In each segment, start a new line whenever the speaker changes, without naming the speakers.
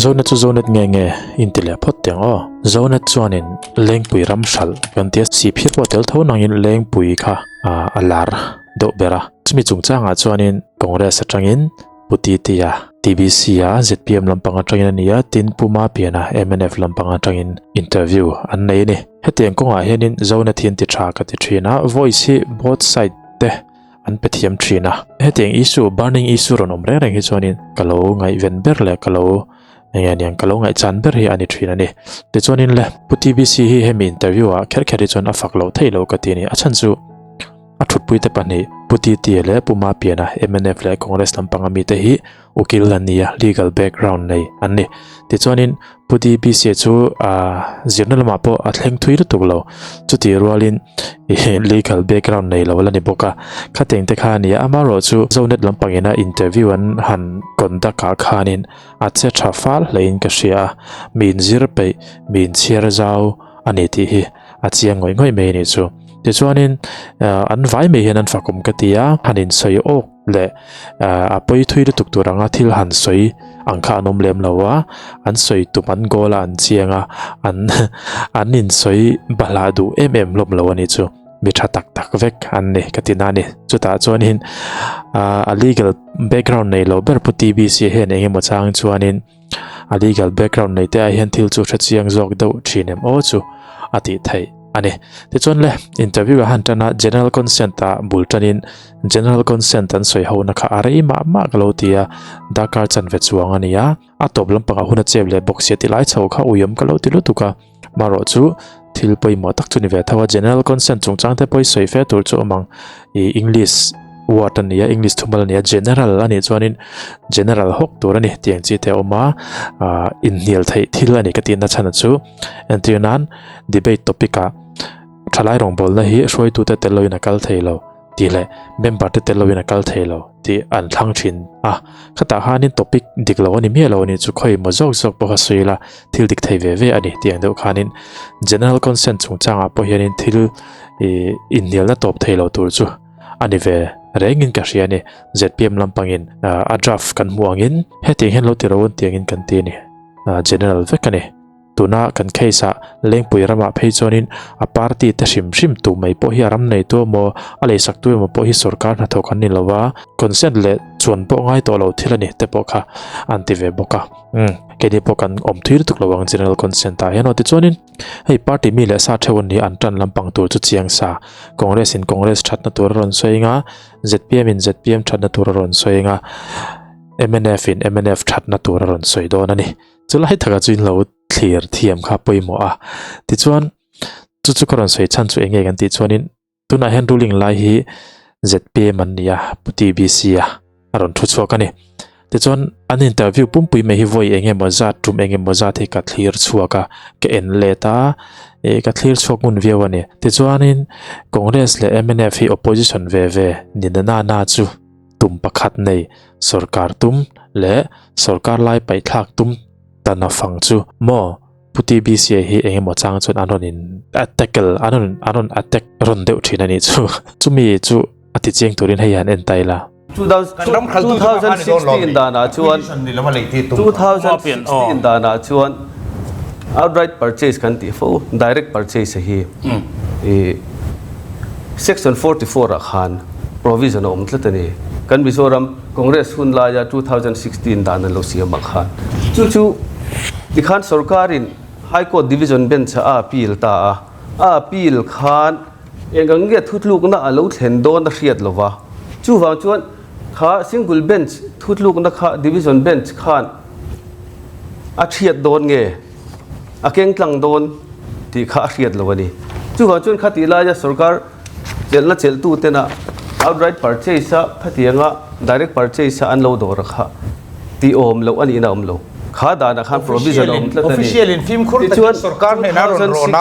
Zonet chu Zonet nge nge in ti leh phawt teh ang aw. Zonet chuanin Lengpui ram hralh kan tia sihphir pawh tel tho nangin Lengpui kha a lar deuh ber a. Chumi chungchangah chuanin Congress atangin Pu Titia, TBC a zpm lampang atangin a ni a, tin Pu Mapiana mnf lampang atangin interview an nei a ni. Hetiang kawngah hianin Zonet hi an ti tha ka ti thin a, voice hi both side te an pe thiam thin a. Hetiang issue, burning issue rawn awm reng reng hi chuanin ka lo ngaihven ber leh ka lo eng nge niang ka lo ngaihchan ber hi a ni thin a ni. Tichuanin le, Pu TBC hi hemi interview ah kher kher hi chuan a fak loh theih loh ka ti a ni. A chhan chu a thutpui te pahnih Pu Titia leh Pu Mapiana, mnf leh Congress lampanga mite hi ukil an ni a, legal background nei an ni. Tichuanin Pu DBC chu zirna lamah pawh a thleng thui lutuk lo. Chutih rualin legal background nei lo la ni bawk a. Khateng te kha a ni a, amaherawh chu Zonet lampangina interview an han conduct ah khanin a che tha fal hlein ka hria a, mi inzir peih, mi inchhiar zau a ni tih hi a chiang ngawih ngawih mai a nih chu. Tichuanin an vai mai hian an fakawm ka ti a, han insawi awk leh a pawi thui lutuk tur anga thil han sawi ang kha an awm lem lo a, an sawi tum an goal a an chiang a, an an insawi bahlah duh em em hlawm lo a nih chu. Mi tha tak tak vek an ni ka ti na a ni. Chutah chuanin a legal background nei lo ber Pu TBC hian eng emaw chang chuanin a legal background nei te ah hian thil chu hre chiang zawk deuh thin em aw chu a tih theih a ni. Tichuan le interview ah han tan a general consent ah bul tanin general consent an sawi ho na kha a rei mah mah ka lo ti a, darkar chanve chuang a ni a, a tawp lampangah hun a chep leh bawk sia ti lai chho kha uiawm ka lo ti lutuk a, marawh chu thil pawimawh tak chu ni ve tho a, general consent chungchang te pawh i sawi fe tur chu awm ang ih english word a ni a english thumal a ni a general a nih chuanin general hawk tur a ni tih ang chi te a awm a ah inhnial theih thil a ni ka tihna chhan chu entir nan debate topic ah thalai rawngbawlna hi hruaitute tel loin a kal thei lo. Tih leh member te tel loin a kal thei lo tih an thlang thin a, khatah khanin topic dik lo a ni miah lo a ni chu khawi maw zawk zawk pawh kha sawi ila thil dik thei ve ve a ni tih ang deuh khanin general consent chungchangah pawh hianin thil ih inhnialna tawp thei lo tur chu a ni ve rengin ka hria a ni zpm lampangin a draft kan hmuh angin hetiang hian lo ti ro an tih angin kan ti a ni general vek a ni. Tuna kan case ah Lengpui ramah phei chuanin a party te hrim hrim tu mai pawh hi a ram neitu emaw a leisak tu emaw pawh hi sorkar hnathawk an ni lo a, consent leh chuan pawh ngai tawh lo thil a ni te pawh kha an ti ve bawk a. Umm keini pawh kan awm thui lutuk lo ang general consent ah hian aw tichuanin hei party mi leh sa theuh an ni an tan lampang tur chu chiang sa Congress in Congress thatna tur a rawn sawi anga zpm in zpm thatna tur a rawn sawi anga mnf in mnf thatna tur a rawn sawi dawn a ni. Chu lai takah chu in lo thlir thiam kha pawimawh a, tichuan chu chu ka rawn sawi chhan chu eng nge kan tih chuanin tunah hian ruling lai hi zpm an ni a, Pu TBC a a rawn thu chhuak a ni. Tichuan an interview pumpui mai hi vawi eng emaw zat tum eng emaw zat hi ka thlir chhuak a, ka en let a, ih ka thlir chhuak ngun viau a ni. Tichuanin Congress leh mnf hi opposition ve ve ni na na na chu tum pakhat nei sorkar tum leh sorkar lai paihthlak tum tana fang chu maw Pu TBC hi eng emaw chang chuan an rawn in tackle an rawn an rawn attack rawn deuh thin a nih chu chumi chu a ti chiang turin hei han en ta ila.
2016 danah chuan 2016 danah chuan outright purchase kan tih fo direct purchase hi i section 44 ah khan provision a awm tlat a ni. Kan Mizoram Congress hun laia 2016 dan an lo siam ah khan chu chu tikhan sorkarin High Court Division Bench ah a appeal ta a, a appeal khan eng ang nge thutlukna a lo thlen dawn a hriat lo va, chuvang chuan kha Single Bench thutlukna kha Division Bench khan a thiat dawn nge a keng tlang dawn tih kha a hriat lo a ni. Chuvang chuan khatih laia sorkar chelhna chelhtu tena outright purchase a khatianga direct purchase a an lo dawr a kha tih awm loh a nihna a awm lo. Kha danah khan provision a awm tlat a ni.
Official in fimkhur takin sorkar hnenah rawn rawn a,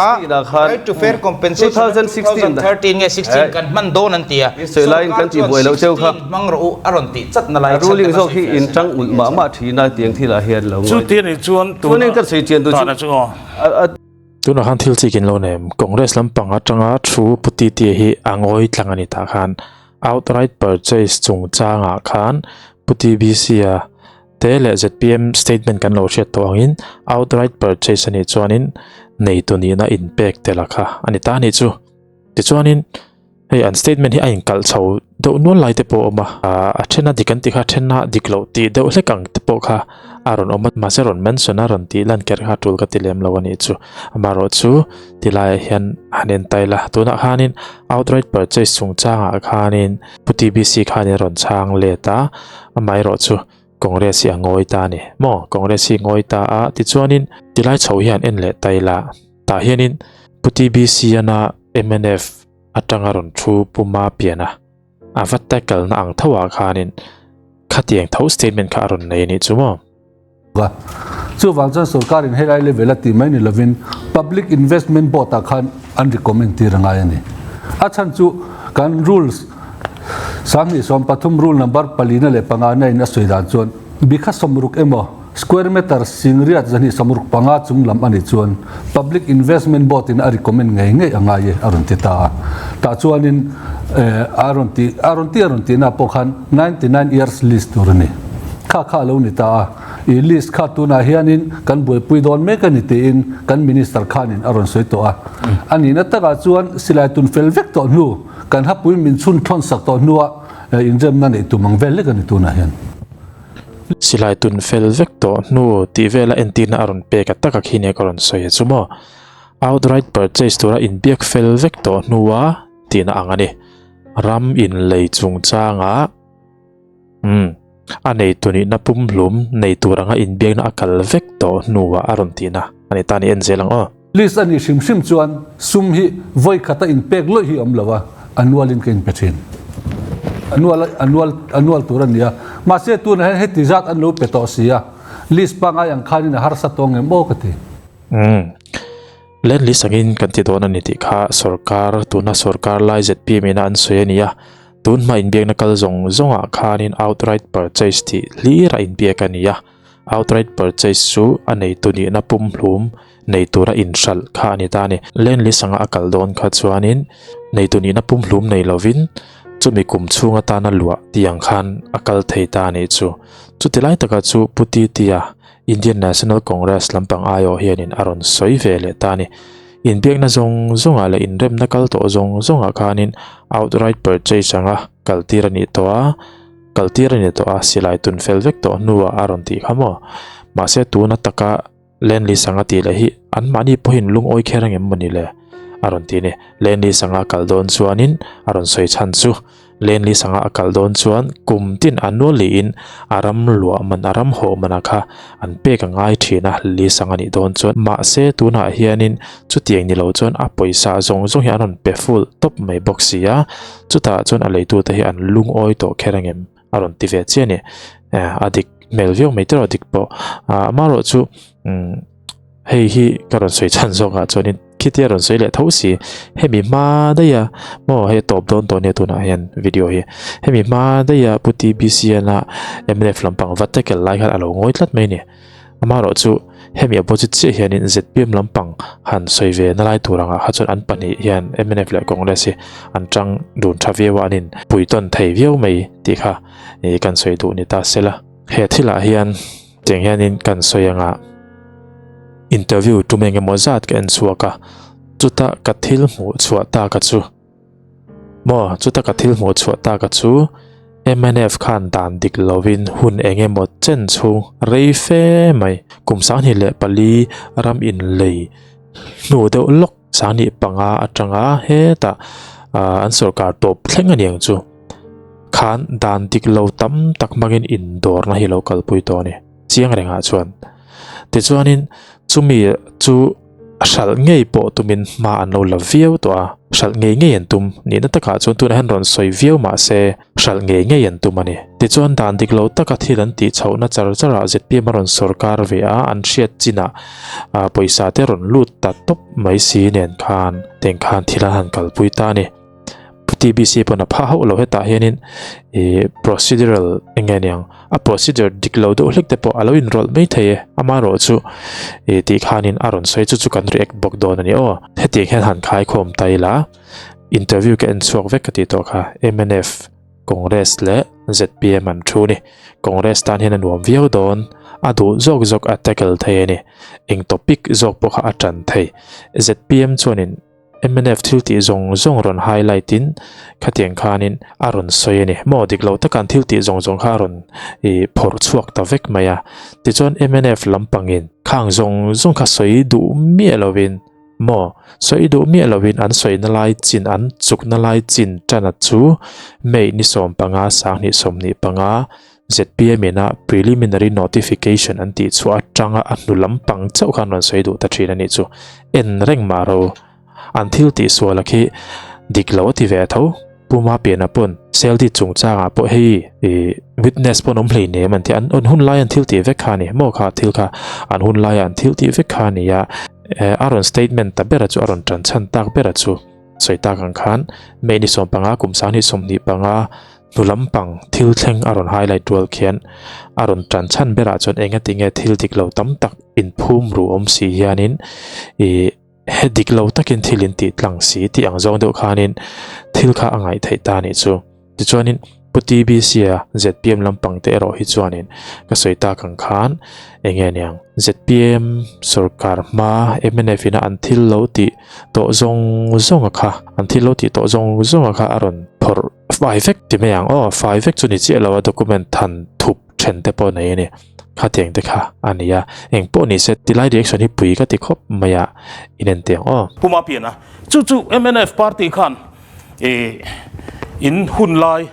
right to fair compensation 2013 nge 16 kan hman dawn an ti a, sorkar chuan 16 hmang rawh u a rawn tih chat na lai
chhan ruling zawk hi in tang ulh mah mah thin a tiang thil ah hian lo
Chu ti a nih chuan
tuna kan sawi chian tu chu
Tunah khan thil chik in lo nem Congress lampang atanga thu Pu Titia hi a ngawi tlang a ni tah khan outright purchase chungchangah khan Pu TBC a. te leh zpm statement kan lo hriat tawh angin outright purchase a nih chuanin neitu nihna inpek tel a kha a ni ta a nih chu. Tichuanin hei an statement hi a inkalh chho deuh nual lai te pawh a awm a, a then a dik an tih kha a then a dik loh tih deuh hlek ang te pawh kha a rawn awm a, mahse rawn mention a rawn tih lan kher kha a tul ka ti lem lo a nih chu. Amaherawhchu ti laiah hian han en ta ila, tunah khanin outright purchase chungchangah khanin Pu TBC khanin a rawn chhang let a, amaherawhchu Congress hi a ngawi ta a ni maw? Congress hi ngawi ta a, tichuanin tilai chho hian en leh ta ila, tah hianin Pu TBC ana mnf atanga rawn thu Pu Mapiana a va tackle na ang tho ah khanin khatiang tho statement kha a rawn nei a nih chu maw?
A, chuvang chuan sorkarin helai level a tih mai ni lovin Public Investment Board ah khan an recommend tir a ngai a ni. A chhan chu kan rules 2013 rule number palina leh pangana in a sawi dan chuan bikha sawmruk emaw square meter singriat 265 chung lam a nih chuan Public Investment Board in a recommend ngei ngei a ngai e a rawn ti ta a. Tah chuanin a rawn ti a rawn ti a rawn tihna pawh khan 99 years lease tur a ni. Kha kha a lo ni ta a, i list kha tunah hianin kan buaipui dawn mek a ni tiin kan Minister khanin a rawn sawi tawh a. A nihna takah chuan silai tun fel vek tawh hnu, kan hapui min chhun thawn sak tawh hnua inremna neih tum ang vel lek a ni tunah hian.
Silai tun fel vek tawh hnu tih vela entirna a rawn pek a taka khi nia ka rawn sawi a chu maw. Outright purchase tura inbiak fel vek tawh hnua tihna ang a ni. Ram inlei chungchangah. Umm, a neitu nihna pumhlum nei tur anga inbiakna a kal vek tawh hnuah a rawn tihna a ni ta ni en zel ang aw.
List a nih hrim hrim chuan sum hi vawi khata inpek lawih hi a awm lo a, a nualin ka inpe thin. A nual a nual a nual tur a ni a, mahse tunah hian heti zat an lo pe tawh si a, list pangai ang khanin a harsa tawh ngem aw ka ti.
Umm, Land list angin kan ti dawn a ni tih kha sorkar tuna sorkar lai zpm ina an sawi a ni a, Tun hma inbiakna kal zawng zawngah khanin outright purchase tih hlir a inbiak a ni a, outright purchase chu a neitu nihna pumhlum nei tura inhralh kha a ni ta a ni. Land lease anga a kal dawn kha chuanin neitu nihna pumhlum nei lovin chumi kum chhung atana luah tih ang khan a kal thei ta a nih chu. Chuti lai taka chu Pu Titia, Indian National Congress lampang aiawh hianin a rawn sawi ve leh ta a ni. Inbiakna zawng zawngah leh inremna kal tawh zawng zawngah khanin outright purchase anga kaltir a nih tawh a, kaltir a ni tawh a, silai tun fel vek tawh hnuah a rawn tih kha maw? Mahse tuna taka land lease anga tih leh hi anmahni pawhin lungawi kher angem maw ni le? A rawn ti a ni. Land lease anga kal dawn chuanin a rawn sawi chhan chu. Lenli sanga a kal dawn chuan kum tin a nual liin a ram luah man a ram hawh mana kha an pek a ngai thin a, li sang a nih dawn chuan mahse tunah hianin chutiang ni lo chuan a pawisa zawng zawng hi an rawn pe full tawp mai bawk si a, chutah chuan a leitute hi an lungawi tawh kher angem a rawn ti ve chiah a ni. A dik hmel viau mai tiraw dik pawh amaherawhchu umm. Hei hi ka rawn sawi chhan zawkah chuanin khitia rawn sawi leh tho si, hemi hma daiha maw hei a tawp dawn tawh nia tunah hian video hi, hemi hma daiha Pu TBCN a mnf lampang va tackle lai khan a lo ngawi tlat mai a ni. Amaherawhchu hemi a budget chiah hianin zpm lampang han sawi ve na lai tur angah kha chuan an pahnih hian mnf leh Congress hi an tang dun tha viau a, an in pui tawn thei viau mai tih kha kan sawi duh ni ta sela. He thilah hian. Tiang hianin kan sawi anga interview tum eng emaw zat ka en chhuak a, chuta ka thil hmuh chhuah taka chu maw chuta ka thil hmuh chhuah taka chu mnf khan dan dik lovin hun eng emaw chen chhung rei fe mai kum 24 ram inlei hnu deuh lawk 25 atanga hetah an sorkar tawp thleng aniang chu. Khan dan dik lo tam tak hmangin indawrna hi lo kalpui tawh a ni, chiang rengah chuan. Tichuanin chumi chu hralh ngei pawh tumin hma an lo la viau tawh a, hralh ngei ngei an tum nihna takah chuan tunah hian rawn sawi viau mah se hralh ngei ngei an tum a ni. Tichuan dan dik lo taka thil an tih chhohna char charah zpm a rawn sawrkar ve a, an hriat chinah pawisa te rawn lut ta tawp mai si nen khan teng khan thil an han kalpui ta a ni. TBC pawn a pha hauh lo hetah hianin ih procedural eng nge niang a procedure dik lo deuh hlek te pawh a lo inrawlh mai thei e amaherawhchu ih tih khanin a rawn sawi chu chu kan react bawk dawn a ni aw hetiang hian han khaikhawm ta ila interview ka en chhuak vek ka tih tawh kha mnf. Congress leh zpm an thu ni. Congress tan hian a nuam viau dawn, a duh zawk zawk a tackle thei a ni. Eng topic zawk pawh kha a tan thei. Zpm chuanin mnf thil tih zawng zawng rawn highlight in khatiang khanin a rawn sawi a ni. Maw dik lo taka an thil tih zawng zawng kha a rawn ih phawrh chhuak ta vek mai a. Tichuan mnf lampangin khang zawng zawng kha sawi duh miah lovin Maw? Sawi duh miah lovin an sawina lai chin an chukna lai chin tana chu May ni 15 2025 zpm ina preliminary notification an tih chhuah atanga a hnu lampang chauh khan rawn sawi duh ta thin a nih chu. En reng mah ro. An thil tih suala khi dik lo a ti ve tho. Pu Mapiana pawn Seldi chungchangah pawh hei ih witness pawn awm hleinem an ti a, an hun laia an thil tih vek kha a ni maw kha thil kha an hun laia an thil tih vek kha a ni a, a rawn statement ta bera chu a rawn tan chhan tak bera chu sawi tak ang khan May ni 15 kum 2025 hnu lampang thil thleng a rawn highlight rual khian a rawn tan chhan berah chuan engatinge thil dik lo tam tak inphum ru awm si hianin ih He dik lo takin thil in tih tlang si tih ang zawng deuh khanin thil kha a ngaih theih ta nih chu. Tichuanin Pu TBC-a zpm lampang te erawh hi chuanin ka sawi tak ang khan eng nge niang zpm sorkar hma mnf ina an thil lo tih tawh zawng zawnga kha an thil lo tih tawh zawng zawnga kha a rawn phawrh fai vek ti mai ang aw fai vek chu ni chiah lo a document than thup then te pawh nei a ni. Khatiang te kha a ni a, eng pawh ni se tilai reaction hi pui ka ti khawp mai a, in en teh ang aw.
Pu Mapian a, chu chu mnf party khan ih in hun lai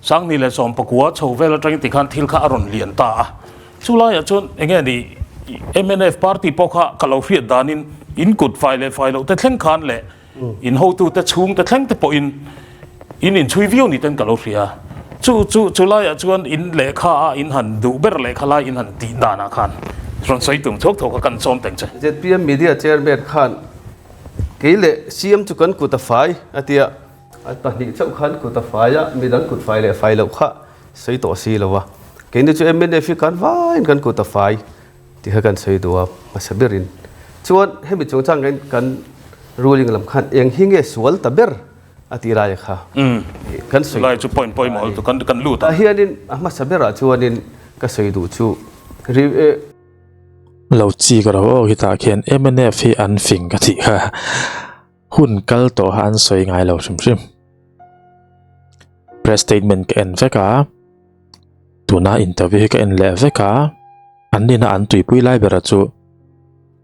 2019 chho vel atangin tikhan thil kha a rawn lian ta a, chu laiah chuan eng nge ni mnf party pawh kha ka lo hriat danin in kut fai leh fai loh te thleng khan leh In hotute chhungte thlengte pawhin in inchhui viau ni ten ka lo hria. Chu chu chu laiah chuan in lehkha a in han duh ber lehkha lai in han tih danah khan rawn sawi tum thuak thuak a kan sawm teng che.
Zpm Media Chairman khan kei leh CM chu kan kut a fai a tia, a pahnih chauh khan kut a fai a, midang kut fai leh fai loh kha sawi tawh si lo a. Keini chu mnf hi kan vaiin kan kut a fai. Ti kha kan sawi duh a, hmasa berin chuan hemi chungchang hian kan ruling lam khan eng hi nge sual ta ber a tih laia kha kan sawi
Lai chu point pawimawh lutuk kan kan lut a.
Tah hianin a hmasa berah chuanin ka sawi duh chu ri
Lo chik ro aw hitah khian mnf hi an fing ka tih kha hun kal tawh kha an sawi ngai lo hrim hrim. Press statement ka en vek a, tuna interview hi ka en leh vek a. An nihna an tuipui lai bera chu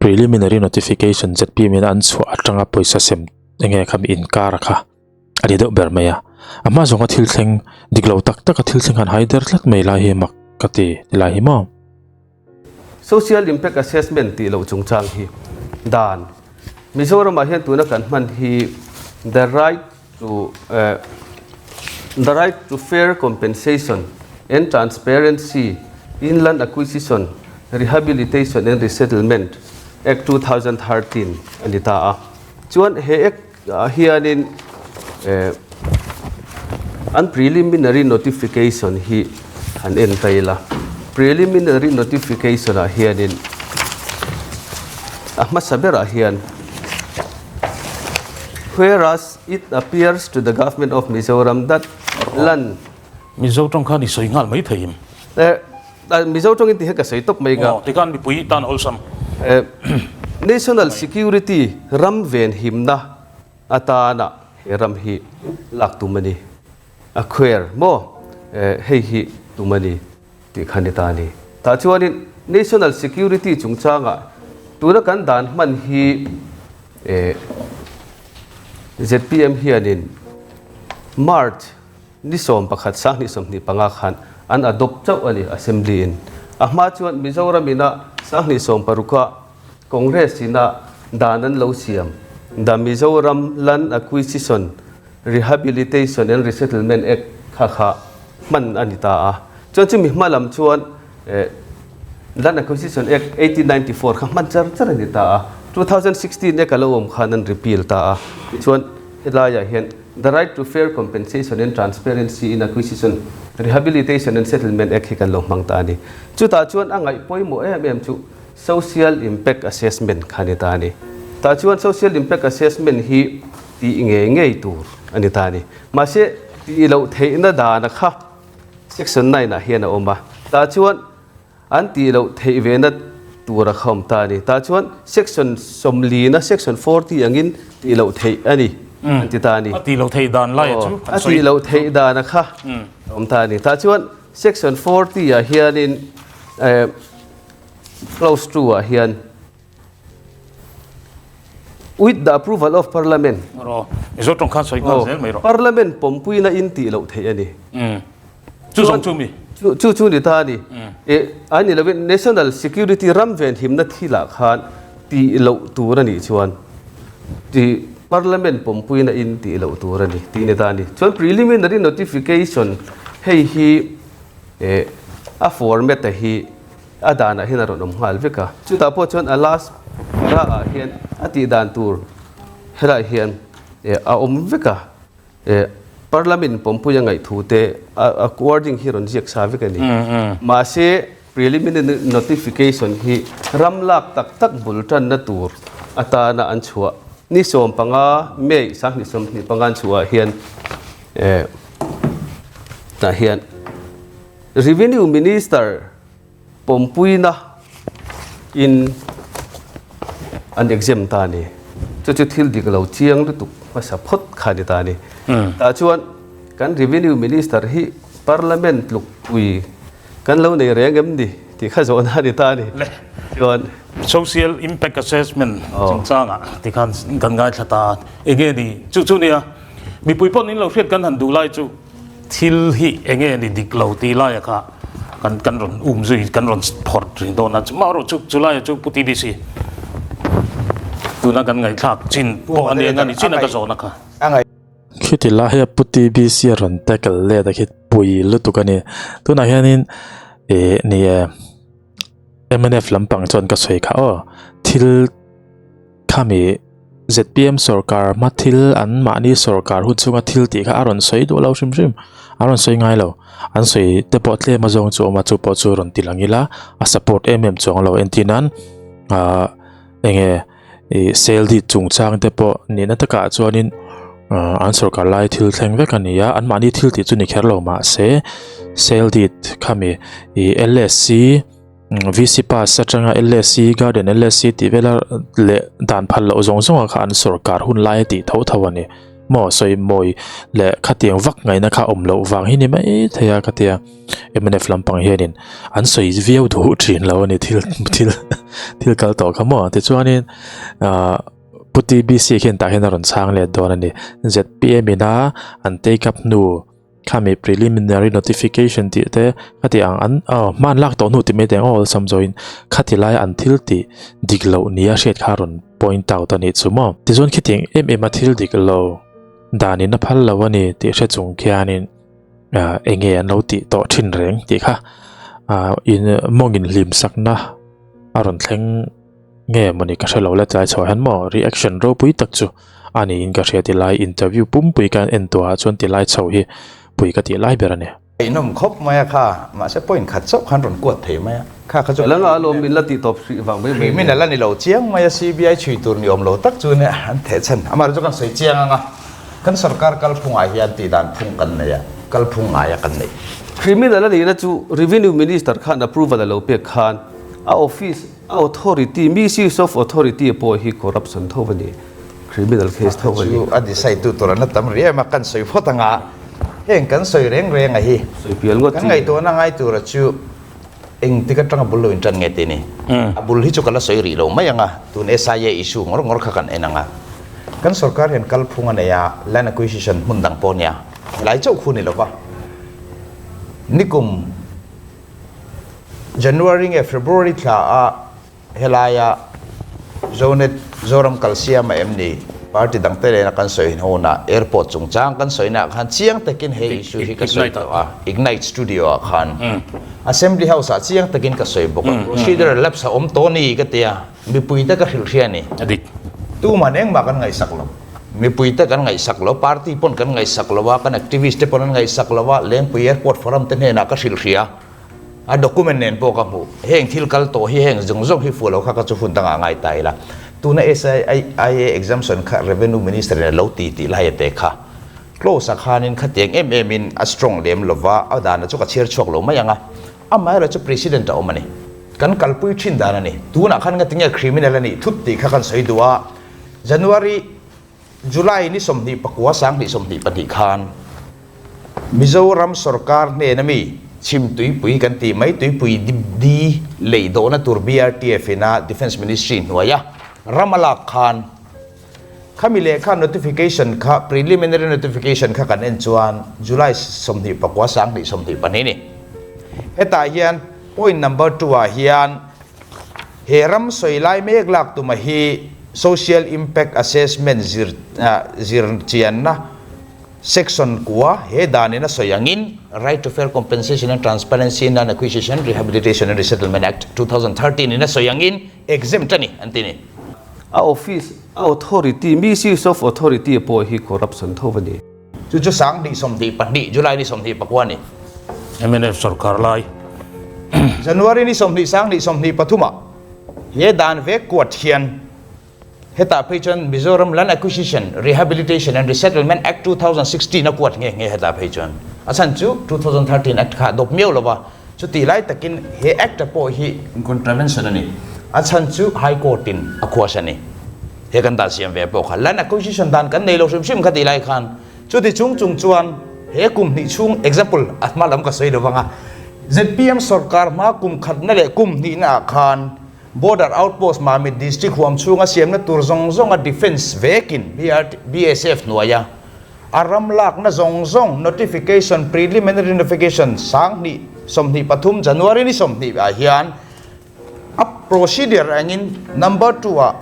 preliminary notification zpm in an chhuah atanga pawisa sem enge kha mi inkar kha a ni deuh ber mai a. A hma zawnga thil thleng dik lo tak taka thil thleng han hai der tlat mai lai hi mak ka ti ti lai hi maw.
Social Impact Assessment tih loh chungchang hi dan Mizoramah hian tuna kan hman hi the right to the right to fair compensation and transparency in land acquisition, rehabilitation and resettlement Act 2013 a ni ta a. Chuan he Act ah hianin an preliminary notification hi han en ta ila. Preliminary notification ah hianin a hmasa berah hian Whereas it appears to the government of Mizoram that land.
Mizo tawng khan i sawi nghal mai thei em?
Mizo tawng in ti hi ka sawi tawp mai ka.
Aw, tikhan mipui tan awlsam.
National security ram ven himna atana he ram hi lak tum a ni. Acquire maw hei hi tum a ni tih kha ni ta a ni. Tah chuanin National Security chungchangah tuna kan dan hman hi zpm hianin March ni 11 2025 khan an adopt chauh a ni Assembly in. A hma chuan Mizoram ina 2016 a Congress ina dan an lo siam The Mizoram Land Acquisition Rehabilitation and Resettlement Act kha kha hman a ni ta a. Chuan chumi hma lam chuan Land Acquisition Act 1894 kha hman char char a ni ta a. 2016 Act a lo awm khan an repeal ta a. Tichuan helaiah hian The Right to Fair Compensation and Transparency in Acquisition, Rehabilitation and Settlement Act hi kan lo hmang ta a ni. Chutah chuan a ngaih pawimawh em em chu Social Impact Assessment kha a ni ta a ni. Tah chuan Social Impact Assessment hi tih ngei ngei tur a ni ta a ni. Mahse. Tih loh theihna dana kha Section 9 ah hian a awm a. Tah chuan an tih loh theih vena tur a kha awm ta a ni. Tah chuan Section 40 na Section 40 angin tih loh theih a ni an ti ta a ni.
A tih loh theih dan lai a chu
kan sawi. A tih loh theih dan a kha a awm ta a ni. Tah chuan Section 40 ah hianin Clause 2 ah hian With the approval of Parliament.
Rawh. Mizo tawng khan sawi nghal zel mai rawh.
Parliament pawmpuina in tih loh theih a ni.
Chu zawng chu mi?
Chu chu ni ta a ni. A ni lovin National Security ram venhimna thilah khan tih loh tur a nih chuan tih Parliament pawmpuina in tih loh tur a ni tih ni ta a ni. Chuan preliminary notification hei hi a format a hi A danah hian a rawn awm nghal vek a. Chutah pawh chuan a last para ah hian a tih dan tur helaiah hian a awm vek a. Parliament pawmpui a ngaihthu te a wording hi rawn ziak sa vek a ni. Mahse preliminary notification hi ram lak tak tak bul tanna tur atana an chhuah ni 15 May 2025 an chhuah ah hian tah hian Revenue Minister pawmpuina in an exempt ta a ni. Chu chu thil dik lo chiang lutuk hmasa phawt kha a ni ta a ni. Tah chuan kan Revenue Minister hi Parliament tluk pui kan lo nei reng em ni tih kha zawhna a ni ta a ni. Chuan.
Social Impact Assessment chungchangah tikhan kan ngaithla ta a, enge ni chu chu nia mipui pawh nin lo hriat kan han duh lai chu. Thil hi enge ni dik lo tih laia kha kan kan rawn um zui kan rawn phawrh rih dawn a, chumah erawh chu chu laia chu Pu TBC tuna kan ngaihthlak chin pawh a ni eng a ni chin a ka zawhna kha.
Khiti lai a Pu TBC a rawn tackle let a khi pui lutuk a ni. Tunah hianin ih ni e mnf lampang chuan ka sawi kha aw thil Khami zpm sorkar hma thil an mahni sorkar hun chhunga thil tih kha a rawn sawi duh lo hrim hrim a rawn sawi ngai lo an sawi te pawh tlem a zawng chu a awm a chu pawh chu rawn ti lang ila a support em em chuang lo entir nan ahh enge ih sale deed chungchang te pawh nihna takah chuanin ahh an sorkar lai thil thleng vek a ni a an mahni thil tih chu ni kher lo mahse sale deed khami ih lsc. VC pass atanga LSC Garden LSC tih vela leh dan phal loh zawng zawng ah kha an sorkar hun lai a tih tho tho a ni. Maw sawi mawi leh khatiang vak ngaihna kha awm loh vang hi ni mai thei a khatia mnf lampang hianin an sawi viau duh thin lo a ni thil thil thil kal tawh kha maw tichuanin ah Pu TBC khian tah hian a rawn chhang let dawn a ni. Zpm ina an take up hnu. Khami preliminary notification tih te khati ang an aw hman lak tawh hnu ti mai teng aw awlsam zawhin khati laia an thil tih dik loh nia hriat kha rawn point out a nih chu maw. Tichuan khitiang em em a thil dik lo danin a phal lo a ni tih hre chung khianin ah eng nge an lo tih tawh thin reng tih kha ah in mawngin hlim sakna a rawn thleng nge mawni ka hrelo le tlai chhuah hian maw reaction ropui tak chu a niin ka hria tilai interview pumpui ka en tawh ah chuan tilai chho hi pui ka tih lai ber a ni.
Ngaihnawm khawp mai a kha, mahse point khat chauh khan rawn kuat thei mai a, kha kha chu
Ela nga alawm min la tih tawp hrih vang mai mai
Criminal a ni lo chiang mai a, CBI chhui tur ni awm lo tak chu nia an theh chhan. Amaherawhchu chu kan sawi chiang ang a, kan sorkar kalphungah hian tih dan phung kan nei a, kalphung ngaia kan neih.
Criminal a nihna chu Revenue Minister khan approval a lo pek khan a office A authority, misuse of authority pawh hi corruption tho a ni, criminal case tho a ni.
Chu a decide tu tur an la tam rih em a, kan sawi phawt anga heng kan sawi reng reng a hi
Sawi pial ngawt
kan ngaihtuahna ngai tura chu engtik atanga bul lo intan nge tih ni. A bul hi chu ka la sawi rih lo mai anga, tun SIA issue ngawr ngawr kha kan en anga. Kan sorkar hian kalphung a nei a, land acquisition hmun dang pawh nia, helai chauh khu ni lova nikum January nge February thla a helaia Zonet Zoram kalsiam a em ni? Party dang te lena kan sawi hunah airport chungchang kan sawi naah khan chiang takin he issue hi ka sawi tawh a, Ignite Studio ah khan Assembly House ah chiang takin ka sawi bawk a, procedure lapse a awm tawh ni ka ti a, mipui te ka hrilh hria a ni. Tuman engmah kan ngaihsak lo. Mipui te kan ngaihsak lo, party pawn kan ngaihsak lo a, kan activist te pawn an ngaihsak lo a, Lengpui Airport Forum te hnenah ka hrilh hria a, document nen pawh ka hmuh. Heng thil kal tawh hi heng zawng zawng hi fuh lo kha ka chu hun dangah ngai ta ila. Tuna SIA exemption kha Revenue Minister in a lo ti tih lai a te kha. Clause ah khanin khatiang em em in a strong lem lova, a dana chu ka chhiar chhuak lo mai ang a. Amaherawhchu President a awm a ni. Kan kalpui thin dan a ni. Tunah khan ngatinge criminal a nih thut tih kha kan sawi duh a. January, July ni 29 2022 khan Mizoram sorkar hnena mi chhim tuipui kan tih mai tuipui di lei dawhna tur BRTF ina Defence Ministry hnuaia ram a lak khan Khami lehkha notification kha preliminary notification kha kan en chuan July 29 2022 ni. Hetah hian point number 2 ah hian he ram sawi lai mek lak tuma hi social impact assessment zir zir chianna section kua he danin a sawi angin Right to Fair Compensation and Transparency in Land Acquisition, Rehabilitation and Resettlement Act 2013 in a sawi angin exempt a ni an ti ni.
A office, a authority, misuse of authority pawh hi corruption tho a ni.
Chu chu 2022, July ni 24 a ni.
Mnf sorkar lai.
January ni 20 2023 ah he dan vek kuat hian hetah phei chuan Mizoram Land Acquisition, Rehabilitation and Resettlement Act 2016 a kuat nghe nghe hetah phei chuan. A chhan chu 2013 Act kha a dawp miau lo va. Chutih lai takin he Act-a pawh hi contravention a ni. A chhan chu High Court-in a khuas a ni. He kan dan siam ve pawh kha Land Acquisition dan kan nei lo hrim hrim kha tih lai khan chuti chung chung chuan he kum hnih chhung example a hma lam ka sawi lo vang a, zpm sorkar hma kum khatna leh kum hnihna ah khan Border Outpost Mamit District huam chhunga siamna tur zawng zawnga Defence vekin BSF hnuaia A ram lakna zawng zawng notification, preliminary notification, 2023 January ni 20 ah hian a procedure angin number 2 ah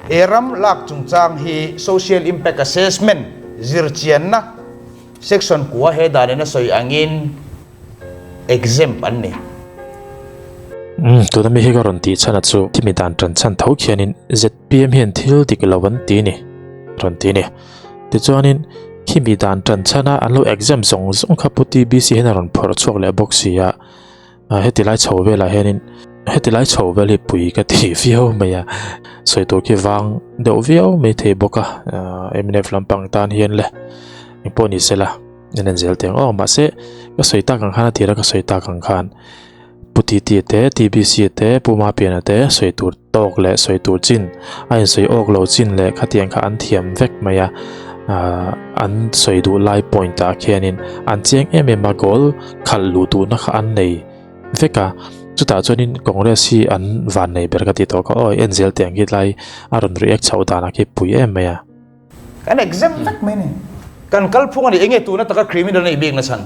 he ram lak chungchang hi social impact assessment zirchianna section kua he danin a sawi angin exempt an ni.
Umm tuna mi hi ka rawn tih chhan a chu thimi dan tan chhan tho khianin ZPM hian thil dik lo an ti ni rawn ti ni. Tichuanin khimi dan tan chhana an lo exam zawng zawng kha Pu TBC hian a rawn phawrh chhuak leh bawk si a, heti lai chho velah hianin heti lai chho vel hi pui ka ti viau mai a, sawi tur khi vang deuh viau mai thei bawk a, mnf lampang tan hian le engpawh ni sela en en zel teh ang aw mahse ka sawi tak ang khan a tir a ka sawi tak ang khan Pu TT te TBC te Pu Mapiana te sawi tur tawk leh sawi tur chin a insawi awk lo chin leh khatiang kha an thiam vek mai a ahh an sawi duh lai point ah khianin an chiang em em a goal khalh luh duhna kha an nei vek a chutah chuanin congress hi an van nei ber ka tih tawh kha aw en zel teh ang khi tlai a rawn react chhoh danah khi pui em mai a.
Kan exempt vek mai a ni. Kan kalphung a ni enge tuna taka criminal a nih bik na chhan.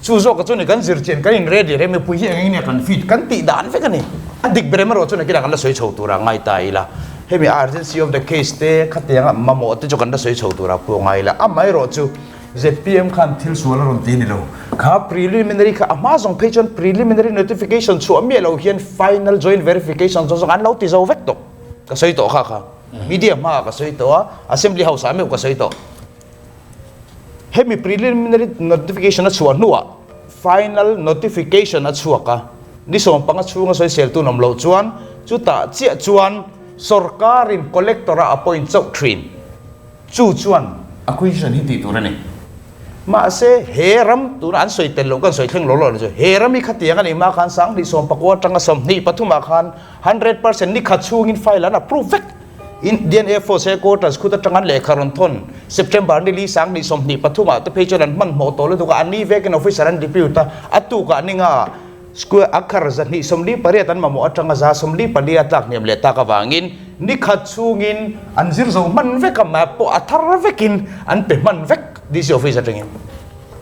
Chu zawk chu ni kan zir chian kan in ready rem mipui hi eng eng nge kan fit kan tih dan vek a ni. A dik ber em erawh chuan nakinah kan la sawi chho tura ngai ta ila. Hemi urgency of the case te khatianga mamawh te chu kan la sawi chho tura pawh ngai ila. Amaherawh chu zpm khan thil sual a rawn ti ni lo. Kha preliminary kha a hma zawng phei chuan preliminary notification chhuah miah lo hian final joint verification zawng zawng an lo ti zo vek tawh. Ka sawi tawh kha kha. Media hmaah ka sawi tawh a, Assembly House ah meuh ka sawi tawh. Hemi preliminary notification a chhuah hnuah final notification a chhuak a, ni 15 chhunga sawisel tun awm loh chuan chutah chiah chuan sorkarin collector a appoint chauh thin. Chu chuan acquisition hi tih tur a ni. Mahse he ram tuna an sawi tel loh kan sawi thleng lo lo chu he ram hi khatiang a nih hma khan 2019 atanga 23 ah khan 100% ni khat chhungin file an approve vek. Indian Air Force headquarters khut atang an lehkha rawn thawn September ni li 2023 ah te phei chuan an hmanhmawh tawh lutuk a, an ni vekin officer an depute a, a tukah ni nga square akhar 248 an mamawh atanga 144 a tlak hniam leh tak avangin ni khat chhungin an zir zo hman vek a, map pawh a thar vekin an pe hman vek DC office atangin.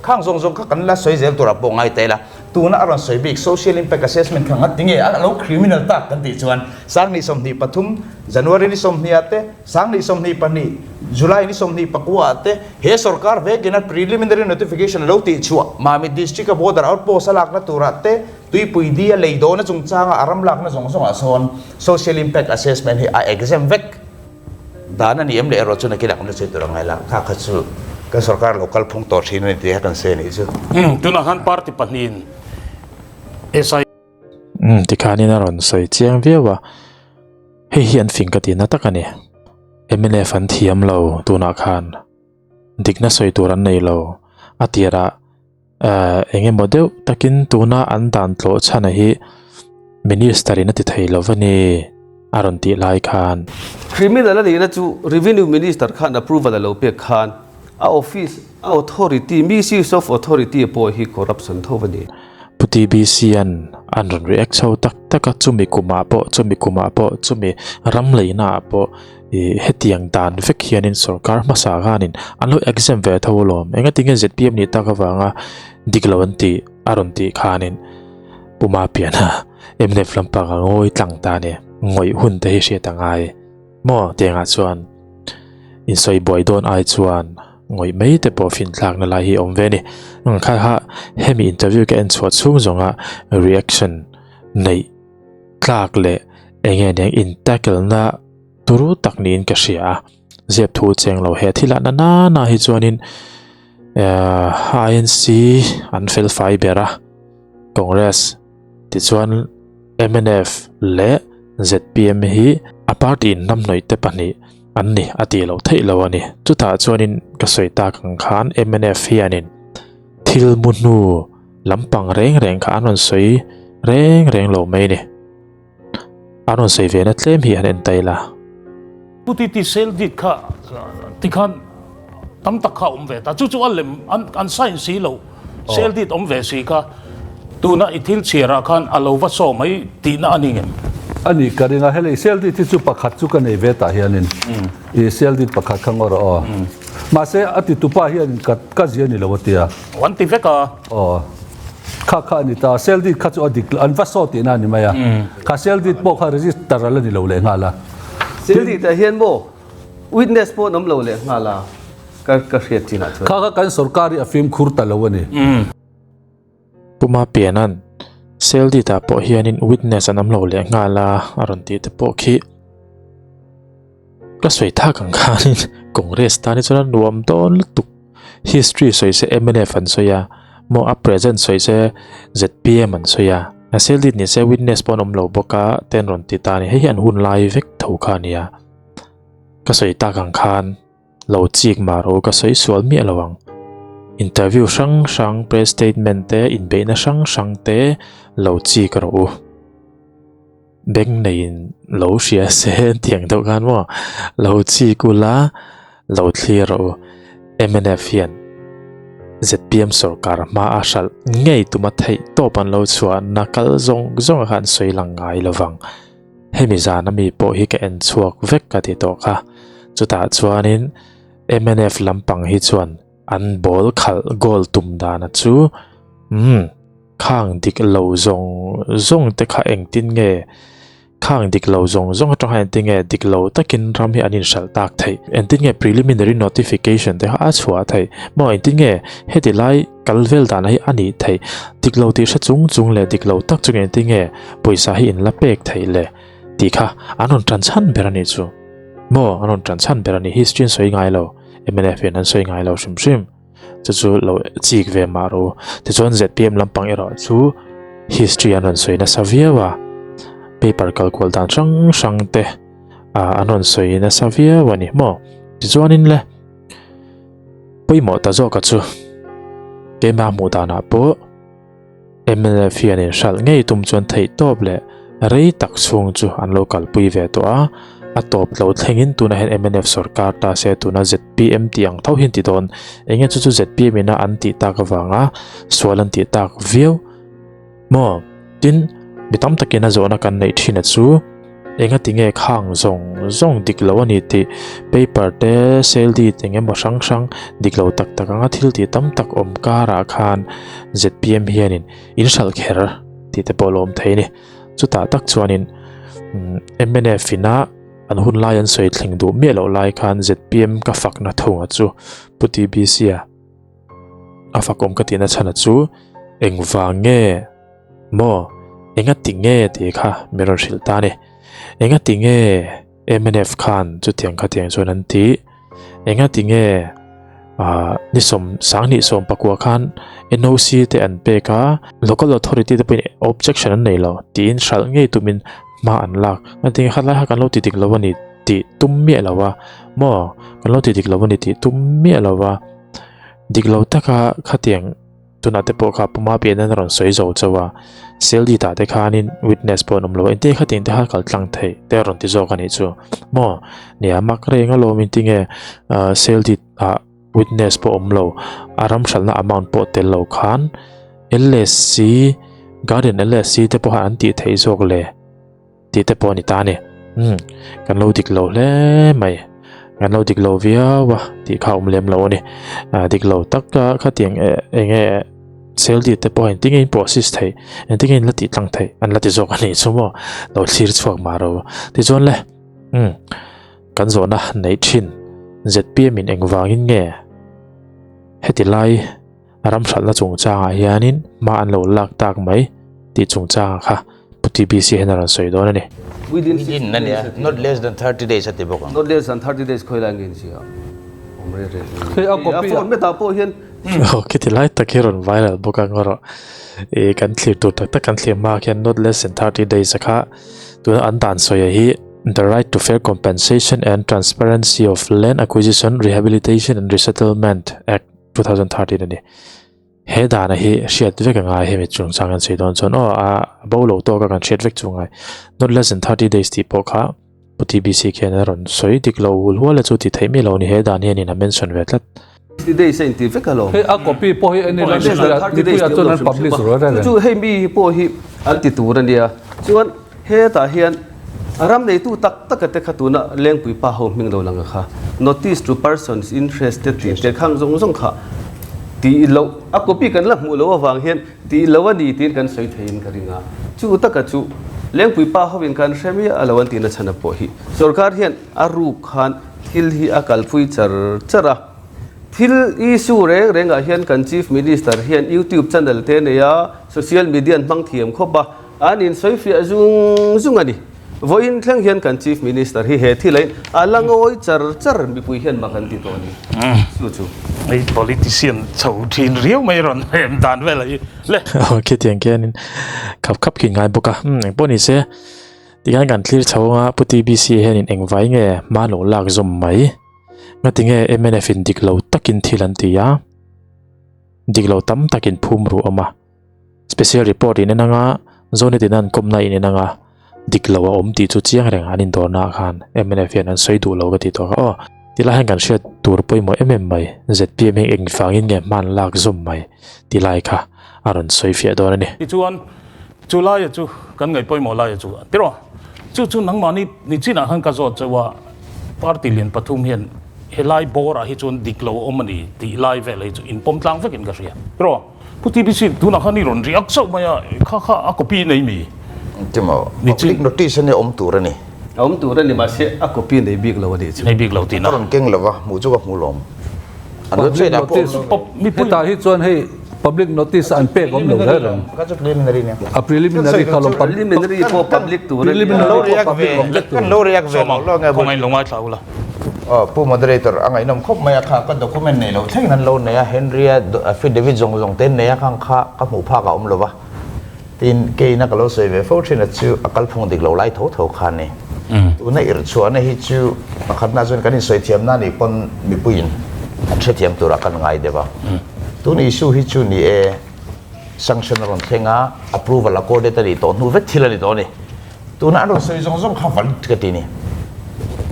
Khang zawng zawng kha kan la sawi zel turah pawh ngai ta ila, tuna a rawn sawi bik Social Impact Assessment kha nghat tinge a lo criminal tak kan tih chuan 2023 January ni 20 ah te, 2022 July ni 24 ah te he sorkar vekin a preliminary notification a lo tih chhuah Mamit District a border outpost a lakna turah te Tuipui di a lei dawhna chungchanga a ram lakna zawng zawngah sawn Social Impact Assessment hi a exempt vek. Dan a ni em leh erawh chu nakinah kan la sawi tur a ngai la, kha kha chu kan sorkar lo kal phung tawh thin a ni tih kha kan sawi a nih chu.
Umm tunah khan party pahnihin SI.
Umm tikhanin a rawn sawi chiang viau a, hei hi an fing ka tihna tak a ni. Mnf an thiam lo tunah khan. Dikna sawi tur an nei lo. A tirah eng emaw deuh takin tuna an dan tlawh chhana hi Minister in a ti thei lo va ni a rawn tih lai khan.
Criminal a nihna chu Revenue Minister khan approval a lo pek khan a office a authority, misuse of authority pawh hi corruption tho va ni.
Pu TBC-a'n an rawn react chho tak tak a, chumi kumah pawh, chumi kumah pawh, chumi ram leihnaah pawh ih hetiang dan vek hianin sorkar hmasa khanin an lo exempt ve tho alawm. Engatinge zpm nih tak avanga dik lo an tih a rawn tih khanin Pu Mapiana mnf lampang a ngawi tlang ta a ni. Ngawih hun te hi hriat a ngai maw tiangah chuan insawi buai dawn ai chuan ngawih mai te pawh finthlakna lai hi a awm ve a ni. Kha kha hemi interview ka en chhuah chhung zawnga reaction neih tlak leh eng nge nia in tackle na turu tak niin ka hria a zep thu cheng lo he thil ah na na na hi chuanin ehh INC an fel fai ber a Congress tichuan mnf leh zpm hi a party in hnamhnawih te pahnih an ni a tih loh theih lo a ni chutah chuanin ka sawi tak ang khan mnf hianin thil mu hnu Lampang reng reng kha an rawn sawi reng reng lo mai ni. An rawn sawi ve na tlem hi han en ta ila.
Pu Titi sale deed kha tikhan tam tak kha a awm ve ta. Chu chu a lem an an sign si lo. Sale deed awm ve si kha tuna i thil chhiarah khan a lo va saw mai tihna a ni ngem?
A ni ka ring a, helei sale deed hi chu pakhat chu ka nei ve tah hianin i sale deed pakhat kha ngaw rawh aw. Mahse a titupa hianin ka ka zia ni lo a tia.
An ti vek a.
Aw. Kha kha a ni ta. Sale deed kha chu a dik an va saw tihna a ni mai a. Kha sale deed pawh kha register a la ni lo leh nghal a.
Sale deed ah hian maw witness pawh an awm lo leh nghal a ka ka hriat chinah chuan.
Kha kha kan sorkar hi a fimkhur ta lo a ni.
Puma Piana'n sale deed ah pawh hianin witness an awm lo leh nghal a a rawn tih te pawh khi ka sawi thak ang khanin Congress tan hi chuan a nuam dawn lutuk. History sawi se mnf an sawi a, maw a present sawi se zpm an sawi a, a sale deed ni se witness pawh an awm lo bawk a te an rawn ti ta a ni, hei hi an hun lai vek tho kha a nia, ka sawi tak ang khan lo chik mah rawh u ka sawi sual miah lo ang, interview hrang hrang press statement te inbeihna hrang hrang te lo chik rawh u. Beng neiin lo hria se tiang deuh khan maw lo chik ula lo thlir rawh u. Mnf hian zpm sorkar hma a hralh ngei tuma theih tawp an lo chhuahna kal zawng zawng a kha an sawi lang ngai lovang. Hemi zana mi pawh hi ka en chhuak vek ka ti tawh kha. Chutah chuanin mnf lampang hi chuan an ball khalh goal tum dana chu umm. Khang dik lo zawng zawng te kha engtin nge Khang dik lo zawng zawng atang khan engtin nge dik lo takin ram hi an inhralh tak theih? Engtin nge preliminary notification te kha a chhuah theih? Maw engtin nge heti lai kal vel dana hi a nih theih? Dik lo tih hre chung chung leh dik lo tak chung engtin nge pawisa hi in la pek theih le? Tih kha an rawn tan chhan ber a nih chu. Maw an rawn tan chhan ber a nih history an sawi ngai lo mnf in an sawi ngai lo hrim hrim. Chu chu lo chik ve mah ru. Tichuan zpm lampang erawh chu history an rawn sawi nasa viau a, paper kal kual dan hrang hrang te an rawn sawi nasa viau a ni maw. Tichuanin le pawimawh ta zawka chu keimah hmuh danah pawh Mnf hian in hralh ngei tum chuan theih tawp leh rei tak chhung chu an lo kalpui ve tawh a, a tawp lo thlengin tunah hian mnf sorkar ta se tuna zpm tih ang tho hian ti dawn, enge chu chu zpm ina an tih tak avanga sual an tih tak viau maw? Tin, mi tam takin a zawhna kan neih thin a chu. Enga ti nge khang zawng zawng dik lo a ni tih paper te sale deed eng emaw hrang hrang dik lo tak tak anga thil tih tam tak awm karah khan zpm hianin in hralh kher tih te pawh a lo awm thei a ni. Chutah tak chuanin mnf ina an hun lai an sawi thleng duh miah loh lai khan zpm ka fakna thunga chu Pu TBC a a fakawm ka tihna chhana chu engvang nge Maw? Enga ti nge tih kha min rawn hrilh ta a ni. Enga ti nge mnf khan chutiang khatiang chuan an tih? Enga ti nge ah ni sawm sanghnih sawm pakua khan NOC te an pek a, local authority te pawhin objection an nei lo tiin hralh ngei tumin hma an lak. Engati nge khatlai kha kan lo ti dik lo a ni? tih tum miah lo a maw kan lo ti dik lo a ni tih tum miah lo a dik lo taka khatiang tunah te pawh kha puma pian an rawn sawi zo chauh a cell deed ah te khanin witness pawh an awm lo a engtin khatiang te kha kal tlang theih te a rawn ti zawk a nih chu maw nia mak reng alawm engtinge ah cell deed ah witness pawh awm lo a ram hralhna amount pawh tel lo khan LSC garden LSC te pawh an tih theih zawk le tih te pawh a ni ta a ni umm kan lo dik lo hle mai kan lo dik lo viau a tih kha awm lem lo a ni ah dik lo tak a khatiang eh eng nge sale deed te pawh engtin nge in process theih engtin nge in la tih tlang theih an la ti zawk a nih chu maw lo thlir chhuak mah ro tichuan le umm. Kan zawhna neih thin zpm in engvangin nge heti lai ram hralhna chungchangah hianin hma an lo lak tak mai tih chungchangah kha Pu TBC hian a rawn sawi dawn a ni.
Within
Within a nia, not less than 30 days a ti bawk ang.
Not less than 30 days khawi lai nge in sia awm reng reng.
Hei a copy
a format ah pawh hian.
Aw khiti lai tak hi rawn viral bawk ang erawh ih kan thlir tur tak tak kan thlir hma khian not less than 30 days a kha tuna an dan sawi hi The Right to Fair Compensation and Transparency of Land Acquisition, Rehabilitation and Resettlement Act, 2013 a ni. He dana hi hriat vek a ngai hemi chungchang an sawi dawn chuan aw a bo lo tawk a kan hriat vek chu ngai. Not less than 30 days tih pawh kha Pu TBC khian a rawn sawi dik lo hul hual a chu ti theih mi lo ni he dan hianin a mention ve tlat.
60 days a inti vek alawm.
Hei a copy pawh hi en ila mipuiah chuan an publish rual reng.
Chu hei mi hi pawh hi an ti tur a nia. Chuan hetah hian ram neitu tak tak a te kha tuna Lengpui pa ho hming lo lang a kha notice to persons interested tih te khang zawng zawng kha tih loh a copy kan la hmuh loh avang hian tih loh a ni tiin kan sawi theiin ka ring a. Chu taka chu Lengpui pa hovin kan hre miah a lo an tihna chhan a pawh hi sorkar hian a ruk khan Thil hi a kalpui char char a, thil issue reng rengah hian kan Chief Minister hian YouTube channel te nei a, social media an hmang thiam khawp a, an insawifiah zung zung a ni. Vawiin thleng hian kan Chief Minister hi he thil ain a la ngawi char char mipui hian mak an ti tawh a ni. Chu chu.
Hei politician chho thin riau mai rawn hem dan vel a hi le.
Aw khitiang khianin khap khap khi ngai bawk a, umm engpawh ni se. Tikhian kan thlir chho anga Pu TBC hianin engvai nge hma lo lak zawm mai? Ngatinge mnf in dik lo takin thil an ti a, dik lo tam takin phum ruh awm a, special report in en anga Zonet in an kawmna in en anga dik lo a awm tih chu chiang reng an indawrna ah khan mnf hian an sawi duh lo ka ti tawh kha aw. Tilai hian kan hriat tur pawimawh em em mai zpm hi engvangin nge hma an lak zawm mai tilai kha a rawn sawi fiah dawn a ni.
Tichuan Chu laia chu kan ngaih pawimawh laia chu tiraw chu chu nangmahni ni chinah khan ka zawt chauh a, party lian pathum hian helai bawrah hi chuan dik lo a awm a ni tih lai vel hi chu inpawm tlang vekin ka hria tiraw Pu TBC tunah khan i rawn riak chauh mai a kha kha a copy nei mi?
Timo public notice a nia awm tur a ni.
A awm tur a ni mahse a copy nei bik lo a nih chu.
Nei bik lo tihna.
A rawn keng lova hmuh chu ka hmu lawm. An
website ah pawh awm lo. Hetah hi chuan hei public notice an pek awm lo reng reng.
Kha chu preliminary nia.
A preliminary kha lo
preliminary pawh public tur a nia.
Preliminary pawh public awm vek tur.
Kan lo react ve lo lo nge.
Khawngaih lo ngaithla ula.
Aw Pu Moderator a ngaihnawm khawp mai a kha ka document nei lo thlengin an lo nei a Henry-a affidavit zawng zawng te an nei a khang kha ka hmuh phak a awm lo va. Tin keina ka lo sawi ve fo thin a chu a kalphung dik lo lai tho tho kha a ni. Tuna irhchhuahna hi chu pakhatna chuan kan insawi thiamna nih pawn mipuiin an hrethiam turah kan ngai deuh a. Tun issue hi chu ni e, sanction a rawn thleng a, approval accorded a nih tawh hnu vek thil a ni tawh a ni. Tuna an rawn sawi zawng zawng kha valid ka ti ni,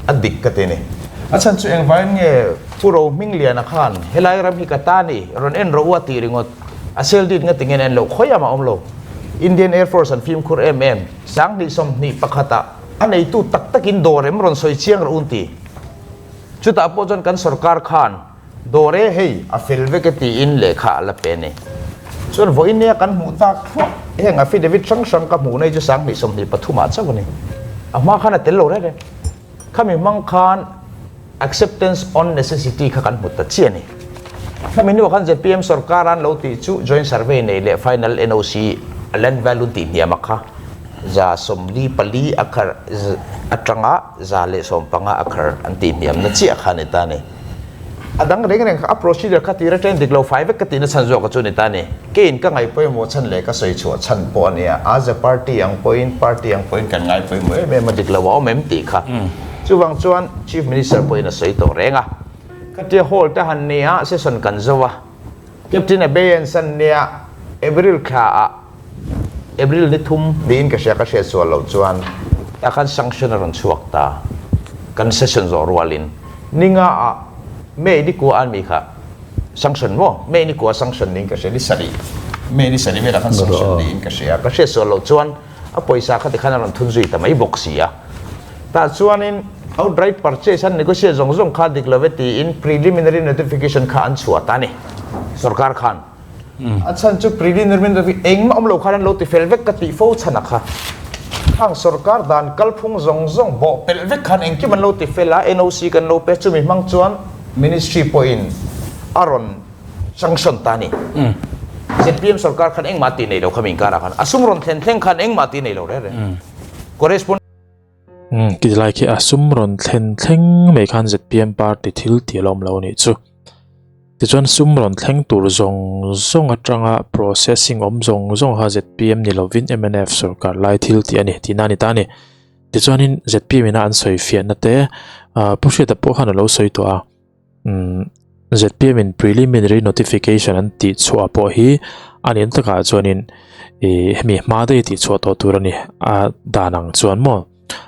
a dik ka ti ni. A chhan chu engvangin nge Pu Rohmingliana khan helai ram hi ka ta ni, rawn en rawh u a tih ringawt. A sel dit nga tingin en loh khawi amah awm lo. Indian Air Force an fimkhur em em. 20 20 ah a neitu tak takin dawr em rawn sawi chiang rawh un ti. Chutah pawh chuan kan sorkar khan dawr e hei a fel vek e tiin lehkha a la pe a ni. Chuan vawiin nia kan hmuh tak thluah heng affidavit hrang hrang ka hmuh nei chu 20 23 ah chauh a ni. A hma khan a tel lo reng reng. Khami hmang khan Acceptance on necessity kha kan hmu ta chiah a ni. Khami hnuah khan zpm sorkar an lo tih chu joint survey nei leh final NOC land value tih hniam a kha 44 a khar atanga 115 a khar an tih hniam na chiah kha a ni ta a ni. A dang reng reng kha a procedure kha tir atangin dik lo fai vek ka tihna chhan zawk a chu a ni ta a ni. Keiin ka ngaih pawimawh chhan leh ka sawi chhuah chhan pawh a nia, as a party ang pawhin party ang pawhin kan ngai pawimawh em em a dik lo a awm em tih kha. Chuvang chuan Chief Minister pawhin a sawi tawh reng a, khatia hall te han nia session kan zo a, Captain Abeyance an nia April thla ah April ni thum niin ka hria ka hriat sual loh chuan tah khan sanction a rawn chhuak ta kan session zawh rualin ninga ah May ni kua an mi kha sanction maw May ni kua sanction niin ka hria ni sarih May ni sarih velah khan sanction niin ka hria ka hriat sual loh chuan a pawisa kha tikhan a rawn thun zui ta mai bawk si a tah chuanin outright purchase an negotiate zawng zawng kha dik lo e tiin preliminary notification kha an chhuah ta a ni sorkar khan. A chhan chu preliminary notification engmah awm lo khan an lo ti fel vek ka tih fo chhan a kha. Khang sorkar dan kalphung zawng zawng bawh pelh vek khan engkim an lo ti fel a, NOC kan lo pe chumi hmang chuan ministry pawhin a rawn sanction ta a ni. ZPM sorkar khan engmah tih nei lo kha mi inkarah khan a sum rawn thlen thleng khan engmah tih nei lo reng reng. Correspondent.
Ti lai khi a sum rawn thlen thleng mai khan ZPM party thil tih a la awm lo a nih chu. Tichuan sum rawn thleng tur zawng zawng atanga processing awm zawng zawng kha ZPM ni lovin mnf sorkar lai thil tih a ni tihna a ni ta a ni. Tichuanin ZPM ina an sawi fiahna te Pu Hriata pawh khan a lo sawi tawh a. ZPM in preliminary notification an tih chhuah pawh hi a nin takah chuanin ih hemi hma daih tih chhuah tawh tur a ni a dan ang chuan maw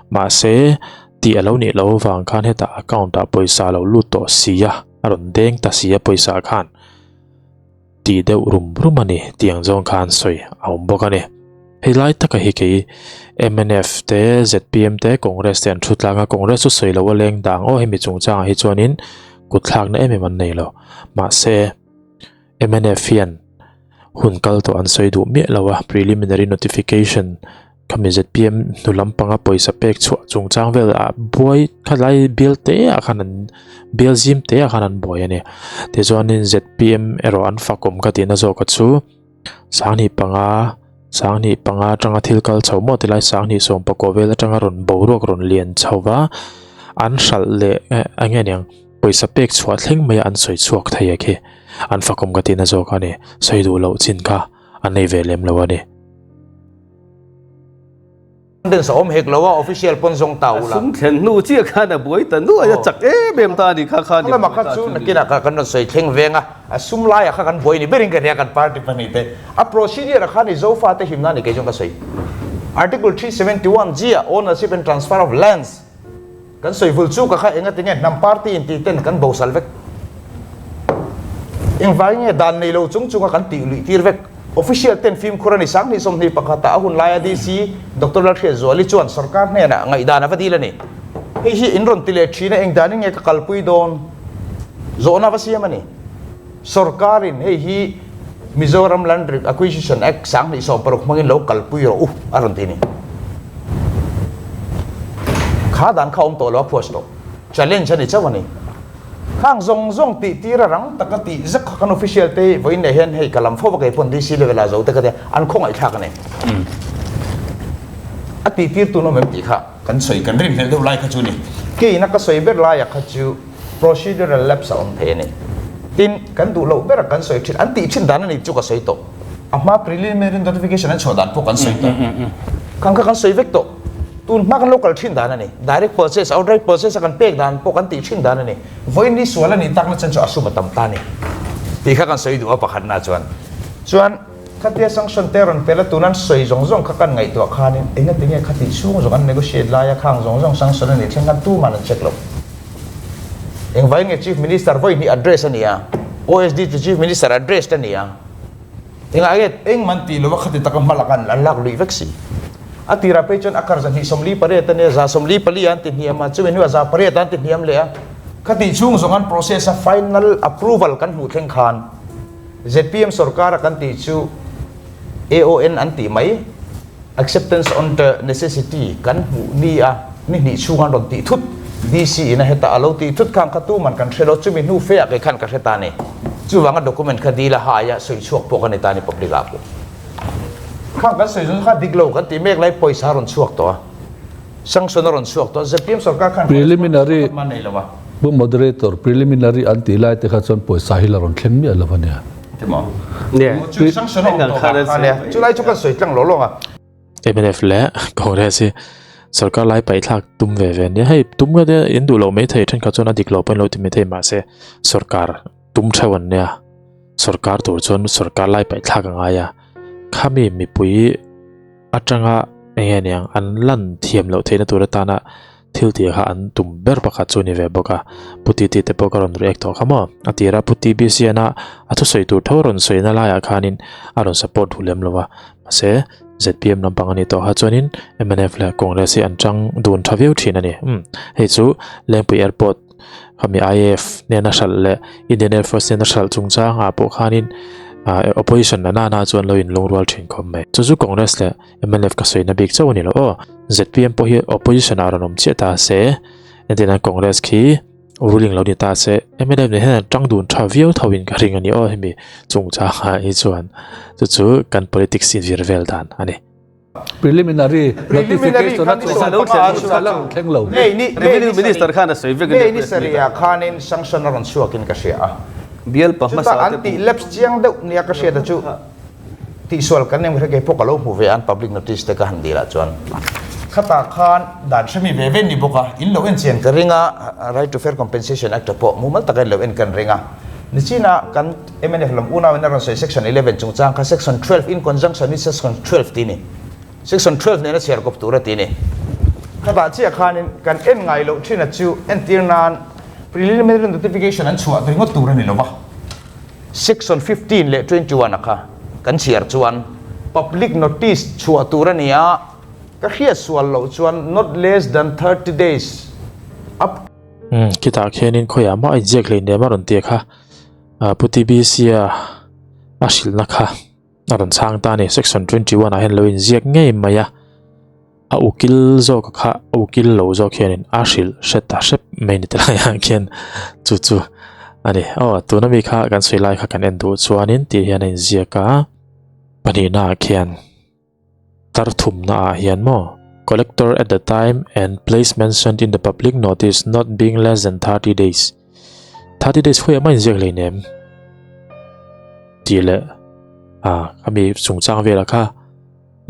mahse tih a lo nih loh avang khan hetah account ah pawisa a lo lut tawh si a a rawn deng ta si a pawisa khan. Tih deuh rum rum a ni tih ang zawng khan sawi a awm bawk a ni. Hei lai taka hi kei mnf te, zpm te, Congress te an thu tlang a, Congress chu sawi lo a leng dang aw hemi chungchangah hi chuanin kut thlakna em em an nei lo. Mahse mnf hian hun kal tawh an sawi duh miah lo a, preliminary notification Khami zpm hnu lampanga pawisa pek chhuah chungchang vel ah buai khalai bial te ah khan an bial zim te ah khan an buai a ni. Tichuanin zpm erawh an fakawm ka tihna zawk a chu sanghnih panga sanghnih panga atanga thil kal chho maw tilai sanghnih sawm pakua vel atanga rawn boruak rawn lian chho va an hralh leh eng nge niang pawisa pek chhuah thleng mai a an sawi chhuak thei a khi an fakawm ka tihna zawk a ni sawi duh loh chin kha an nei ve lem lo a ni.
Dance a awm hek lo a, official pawn zawng ta ula.
A sum thlen hnu chiah khan a buai ta nuai a, chak em em ta a ni kha kha ni.
Khalama kha chu nakinah kha kan rawn sawi thleng veng a, a sum laiah kha kan buai ni berin ka nia kan party pahnih te. A procedure ah khan i Zofa te himna a ni kei chuan ka sawi. Article 371 G ah ownership and transfer of lands kan sawi vul chu ka kha engatinge hnam party in tih ten kan bosal vek. Engvai nge dan nei lo chung chunga kan tih luih tir vek. Official ten fimkhur a ni 20 21 ah a hun laia DC Doctor Lalhriatzuali chuan sorkar hnenah ngaihdan a va dil a ni. Hei hi in rawn ti leh thin a engdanin nge ka kalpui dawn zawhna va siam a ni. Sorkarin hei hi Mizoram Land Acquisition Act 2016 hmangin lo kalpui rawh u a rawn ti a ni. Kha dan kha awm tawh lo a phuas tawh. Challenge a ni chauh a ni. Khang zawng zawng tih tir a rang taka tih zak kha kan official te vawiin leh hian hei ka lam fo va kei pawn DC level ah zo te ka tia an khawngaihthlak a ni. A tih tir tun awm em tih kha kan sawi kan rinhlelh deuh lai kha chu ni. Keiin a ka sawi ber laia kha chu procedural lapse a awm thei a ni. Tin, kan duh loh ber a kan sawi thin an tih thin dan a ni chu ka sawi tawh. A hma preliminary notification an chhuah dan pawh kan sawi tawh. Khang kha kan sawi vek tawh. Tun hma kan lo kal thin dan a ni. Direct purchase, outright purchase a kan pek dan pawh kan tih thin dan a ni. Vawiin ni sual a nih takna chuan chu a sum a tam ta a ni. Tih kha kan sawi duh a pakhatna chuan. Chuan khatia sanction te rawn pel a tun an sawi zawng zawng kha kan ngaihtuah khanin engati nge khatih chhung zawng an negotiate laia khang zawng zawng sanction a nih thleng khan tuman an check lo. Engvai nge Chief Minister vawi hnih address a ni a, OSD chu Chief Minister address a ni a. Engah nge engman tih lova khati taka hma lak an lak luih vek si? A tirah phei chuan a kar 248 a nia, 144 a an ti hniam a, chumi hnuah 800 a an ti hniam leh a. Khati chhung zawng an process a final approval kan hmuh thleng khan zpm sorkar a kan tih chu AON an tih mai, acceptance on the necessity, kan hmuh ni a, ni hnih chhung an rawn tih thut, DC in a hetah a lo tih thut khan kha tuman kan hre lo, chumi hnu fe ah kei khan ka hre ta a ni. Chuvanga document kha dil a hai a, sawi chhuak pawh ka ni ta a ni public ah pawh. Khang kan sawi zawng kha dik lo kan tih mek lai pawisa a rawn chhuak tawh a, sanction a rawn chhuak tawh a, zpm sorkar khan
Preliminary
correspondence pakhat mah nei lo a.
Pu Moderator, preliminary an tih lai te kha chuan pawisa hi la rawn thleng miah lo a nia.
Chu sanction a awm tawh vang kha nia, chulai chu kan sawi tlang lo lawng a.
Mnf leh Congress hi. Sorkar lai paih thlak tum ve ve nia. Hei tum nga te in duh loh mai thei thenkhat chuan a dik loh pawhin lo ti mai thei mahse sorkar tum theuh an nia. Sorkar tur chuan sorkar lai paih thlak a ngai a. Khami mipui atanga eng nge niang an lan thiam loh theihna tur atana thil tih kha an tum ber pakhat chu a ni ve bawk a. Pu Titi te pawh ka rawn react tawh kha maw. A tira Pu TBC ana a thusawi tur tho rawn sawina laiah khanin a rawn support duh lem lo a. Mahse zpm lampang a ni tawh kha chuanin mnf leh Congress hi an tang dun tha viau thin a ni. Umm hei chu Lengpui Airport khami IAF nena hralh leh Indian Air Force nena hralh chungchang ah pawh khanin opposition la nana chuan lo inlungrual thin khawp mai. Chu chu Congress leh mnf ka sawina bik chauh a ni lo aw. Zpm pawh hi opposition ah rawn awm chiah ta se entirnan Congress khi ruling lo ni ta se mnf nen hian an tang dun tha viau tho in ka ring a ni aw hemi chungchang ah hi chuan chu chu kan politics invir vel dan a ni.
Preliminary notification a chhuah a la rawn thleng lo.
Revenue Minister khan a sawi vek a ni.
May ni sarih ah khanin sanction a rawn chhuak in ka hria a.
Bial pa hmasa
te Chutah an tih lapse chiang deuh nia ka hriat a chu tihsual kan nem kha kei pawh ka lo hmu ve a an public notice te ka han dil ah chuan. Khatah khan dan hremi ve ve ni bawk a, in lo en chian ka ring a, Right to Fair Compensation Act ah pawh mumal taka in lo en kan ring a. Nichina kan Mnf lam unau in a rawn sawi section 11 chungchang kha section 12 in conjunction with section 12 tih a ni. Section 12 nena chhiar kawp tur a ti a ni. Khatah chiah khanin kan en ngai loh thin a chu entir nan preliminary notification an chhuah ringawt tur a ni lo va. Section 15 leh 21 a kha kan chhiar chuan public notice chhuah tur a ni a, ka hriat sual loh chuan not less than 30 days up.
Umm khitah khianin khawiah mah a inziak hleinem a rawn ti kha. Pu TBC-a a hrilhna kha a rawn chhang ta a ni. Section 21 ah hian lo inziak ngei mai a, a ukil zawk kha a ukil lo zawk hianin a hrilh hre ta hrep mai ni tilaiah khian chu chu a ni. Aw tuna mi kha kan sawi lai kha kan en duh chuanin tih hian a inziak a, pahnihna ah khian. Tar thumna ah hian maw? Collector at the time and place mentioned in the public notice not being less than 30 days. 30 days khawiah mah inziak hlei nem tih leh ah khami chungchang velah kha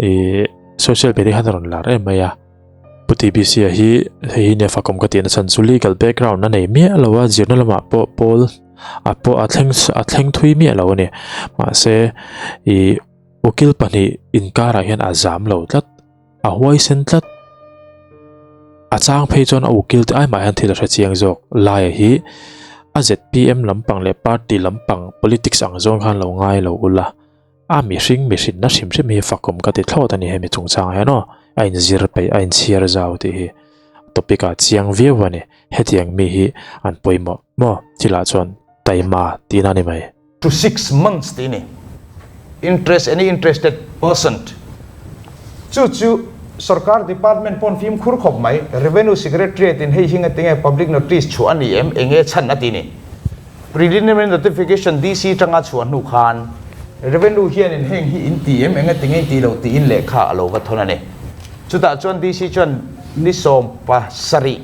ih social media khan a rawn lar em mai a. Pu TBC a hi hei hi nia fakawm ka tih na chhan chu legal background a nei miah lo a zirna lamah pawh pawl a pawh a thleng a thleng thui miah lo a ni. Mahse ih. Ukil pahnih inkarah hian a zam lo tlat, a huaisen tlat. A chang phei chuan a ukil te ai mah hian thil a hre chiang zawk. Laia hi a zpm lampang leh party lampang politics ang zawng khan lo ngai lo ula, a mihring mihrinna hrim hrim hi fakawm ka ti thlawt a ni hemi chungchangah hian aw, a inzir peih, a inchhiar zau tih hi topic ah chiang viau a ni. Hetiang mi hi an pawimawh maw thilah chuan taima tihna a ni mai.
To 6 months tih a ni. Interest, any interested person chu chu sorkar department pawn fimkhur khawp mai. Revenue Secretariat in hei hi nga tinge public notice chhuah a ni em, enge chhan a ti ni. Preliminary notification DC tanga chhuah hnu khan Revenue hianin heng hi in ti em, enga tinge in ti lo tiin lehkha a lo va thawn a ni. Chutah chuan DC chuan ni 17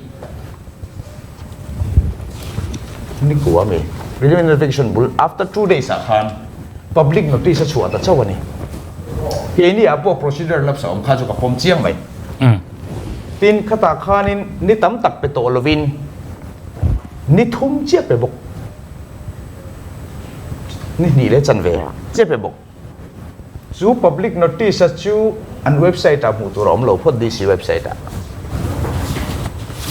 Ni kua mi preliminary notification bul after 2 days ah khan public notice a chhuah ta chauh a ni. Keini ah pawh procedure lapse a awm kha chu ka pawm chiang mai. Tin khatah khanin ni tam tak pe tawh lovin ni thum chiah pe bawk. Ni hnih leh chanve chiah pe bawk. Chu public notice a chu an website ah hmuh tur a awm lo phawt DC website ah.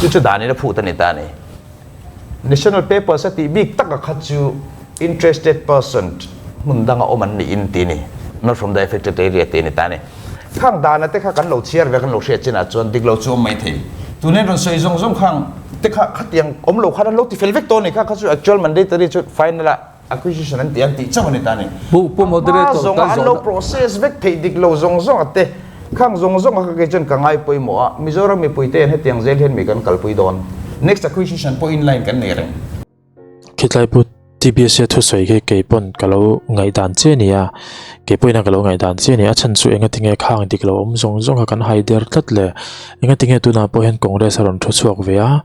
Chu chu danin a phut a ni ta a ni. National papers a tih bik tak a kha chu interested person hmun danga awm an nih in ti ni. Not from the affected area ti a ni ta a ni. Khang dana te kha kan lo chhiar ve kan lo hriat chinah chuan dik lo chu awm mai thei. Tunin rawn sawi zawng zawng khang te kha khatiang awm lo khan an lo ti fel vek tawh a ni kha kha chu actual mandatory chu final ah Acquisition an ti an tih chauh a ni ta ni.
Pu Pu Moderator
A hma zawnga an lo process vek theih dik lo zawng zawng a te khang zawng zawng a kha kei chuan ka ngai pawimawh a, Mizoram mipui te hian hetiang zel hian mi kan kalpui dawn. Next acquisition pawh inline kan nei reng.
Khitlai Pu TBSA thusawi khi kei pawn ka lo ngaihdan che a ni a, kei pawhin a ka lo ngaihdan che a ni a, a chhan chu engatinge khang dik lo awm zawng zawng kha kan hai der tlat le, engatinge tunah pawh hian Congress a rawn thu chhuak ve a,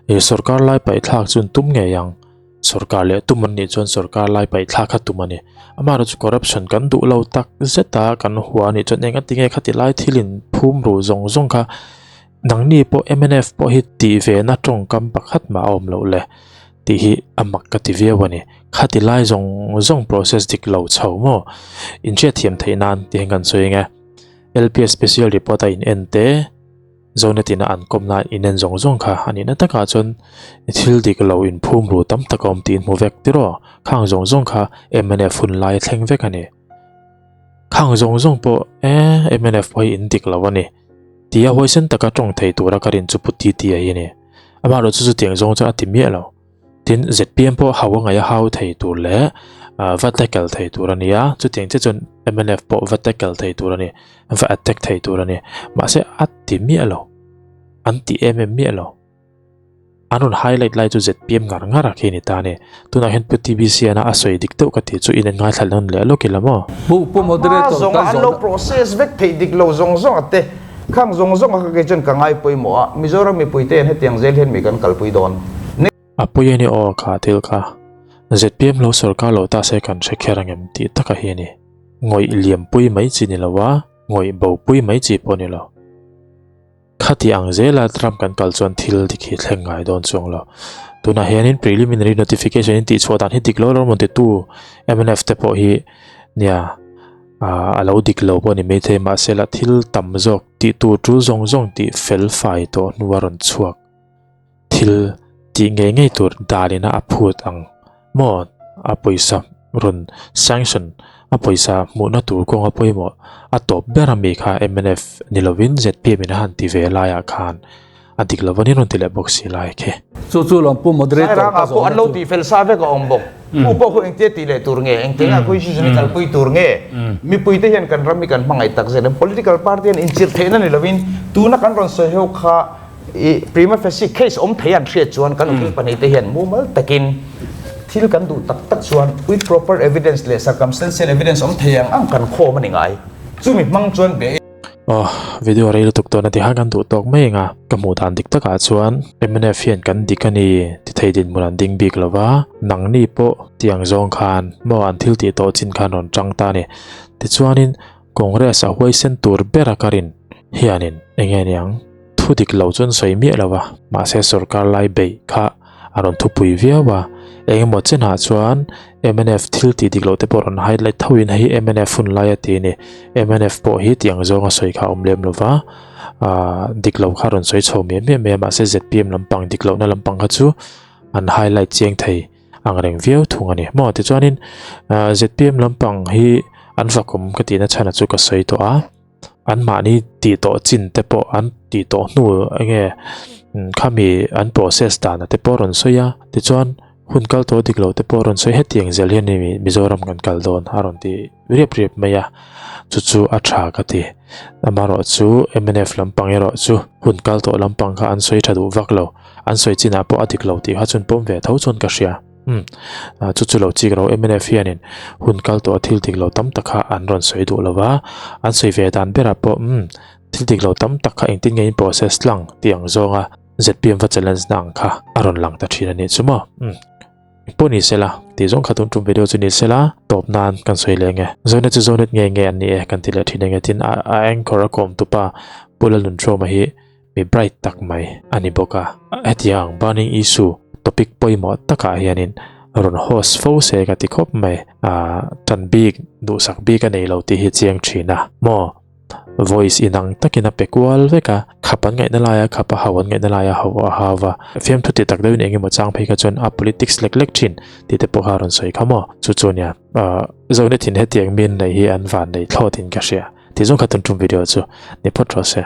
ih sorkar lai paihthlak chu an tum ngei ang. Sorkar leh tum an nih chuan sorkar lai paih thlak kha tum a ni. Amaherawhchu chu corruption kan duh lo tak zet a, kan hua a nih chuan eng a ti nge khati lai thil in phum ru zawng zawng kha Nangni pawh mnf pawh hi tih ve na tawngkam pakhat mah a awm loh le tih hi a mak ka ti viau a ni. Khati lai zawng zawng process dik lo chho maw? Inhriatthiam theih nan tih hian kan sawi ang e. LPS special report a in en te, Zonet ina an kawmna in en zawng zawng kha a nihna takah chuan thil dik lo inphum ru tam tak a awm tih in hmu vek tiraw? Khang zawng zawng kha mnf hun lai a thleng vek a ni. Khang zawng zawng pawh e mnf pawh hi in dik lo a ni. Tia huaisen taka tawng thei tura ka rin chu Pu Titi-a hi a ni. Amaherawh chu chutiang zawng chuan a ti miah lo. Tin, zpm pawh hau a ngaih a hau thei tur leh va tackle thei tur a ni a, chutiang chiah chuan mnf pawh va tackle thei tur a ni, va attack thei tur a ni. Mahse a ti miah lo, an ti em em miah lo. An rawn highlight lai chu zpm ngar ngar a khi a ni ta a ni. Tunah hian Pu TBC-ana a sawi dik deuh ka tih chu in en ngaithla nawn leh lawk ila maw?
Pu Pu
A hma
Moderator
zawnga
kan
an lo
zawhna.
process vek theih dik lo zawng zawng a te, khang zawng zawng a kha kei chuan ka ngai pawimawh a, Mizoram mipuite hian hetiang zel hian mi kan kalpui dawn.
A pui a ni aw kha thil kha. Zpm lo sorkar lo ta se kan hre kher angem tih taka hi a ni. Ngawih liampui mai chi ni lo a, ngawih bopui mai chi pawh ni lo. Khati ang zela Trump kan kal chuan thil dik hi thleng ngai dawn chuang lo. Tunah hianin preliminary notification in tihchhuah dan hi dik lo lo rawn titu mnf te pawh hi nia a lo dik lo pawh a ni maithei mahse la thil tam zawk tih tur tul zawng zawng tih fel fai tawh hnua rawn chhuak. Thil tih ngei ngei tur dalina a phut ang maw? A pawisa rawn sanction a pawisa hmuhna tur kawnga pawimawh a tawp ber ami kha mnf ni lovin zpm in a han ti ve laiah khan a dik lo a ni rawn ti leh bawk si lai khi.
Chu chu lawm pu moderator
Sairanga
ka
pawh
zawhna
an lo
chu.
tih fel sa vek a awm bawk. Pu pawh khu engtia tih leh tur nge, engtia nga acquisition hi kalpui tur nge? Mipuite hian kan ram hi kan hmangaih tak zel em? Political party hian inchirh theihna ni lovin tuna kan rawn sawi ho kha I prima facie case awm thei an hriat chuan kan ukil pahnih te hian mumal takin thil kan duh tak tak chuan with proper evidence leh circumstantial evidence awm thei ang ang kan khawm a ni ngai. Chumi hmang chuan be.
Aw, video rei lutuk tawhna ti kha kan duh tawk mai ang a, ka hmuh dan dik takah chuan mnf hian kan dik a ni ti thei dinhmun an ding bik lo va, nangni pawh tiang zawng khan maw an thil tih tawh chin khan rawn tang ta a ni. Tichuanin Congress a huaisen tur ber a ka rin hianin eng nge niang? Thu dik lo chuan sawi miah lo a, mahse sorkar lai beih kha a rawn thupui viau a, eng emaw chenah chuan mnf thil tih dik loh te pawh rawn highlight tho in hei mnf hun lai a ti a ni, mnf pawh hi tiang zawng a sawi kha a awm lem lo va, aah dik lo kha a rawn sawi chho miah miah mai a, mahse zpm lampang dik lohna lampang kha chu an highlight chiang thei. ang reng viau thung a ni maw tichuanin zpm lampang hi an fakawm ka tihna chhan chu ka sawi tawh a an mahni tih tawh chin te pawh an tih tawh hnu enge khami an process dan te pawh rawn sawi a tichuan hun kal tawh dik lo te pawh rawn sawi hetiang zel hian hei Mizoram kan kal dawn a rawn ti riap riap mai a chu chu a tha ka ti amaherawh chu mnf lampang erawh chu hun kal tawh lampang kha an sawi tha duh vak lo. An sawi chinah pawh a dik lo tih kha chuan pawm ve tho chuan ka hria. Umm, chu chu lo chik ro mnf hianin hun kal tawh a thil dik lo tam tak kha an rawn sawi duh lo va, an sawi ve dan berah pawh umm, thil dik lo tam tak kha engtin nge in process tlang tih ang zawnga zpm va challenge na ang kha a rawn lang ta thin a nih chu maw. Umm, pawh ni sela tih zawng kha tun tum video chu ni sela tawp nan kan sawi leh nge. Zonet chu Zonet nge nge an ni e kan ti leh thin enge tin a anchor a kawm tupa Pu Lalnunṭhuama hi Mi bright tak mai a ni bawk a. Hetiang burning issue topic pawimawh takah hianin rawn host fo se ka ti khawp mai. Aaa tan bik, duhsak bik a nei lo tih hi chiang thin a. Maw? Voice inang takin a pe kual vek a, khap an ngaihna laia khap a hau an ngaihna laia hau a hau va. Fiamthu ti tak deuhin eng emaw chang phei kha chuan a politics lek lek thin tih te pawh kha a rawn sawi kha maw? Chu chu nia. Aaa Zonet in hetiang min nei hi an van nei thlawt in ka hria. Tih zawng kha tun tum video chu ni phawt rawh se.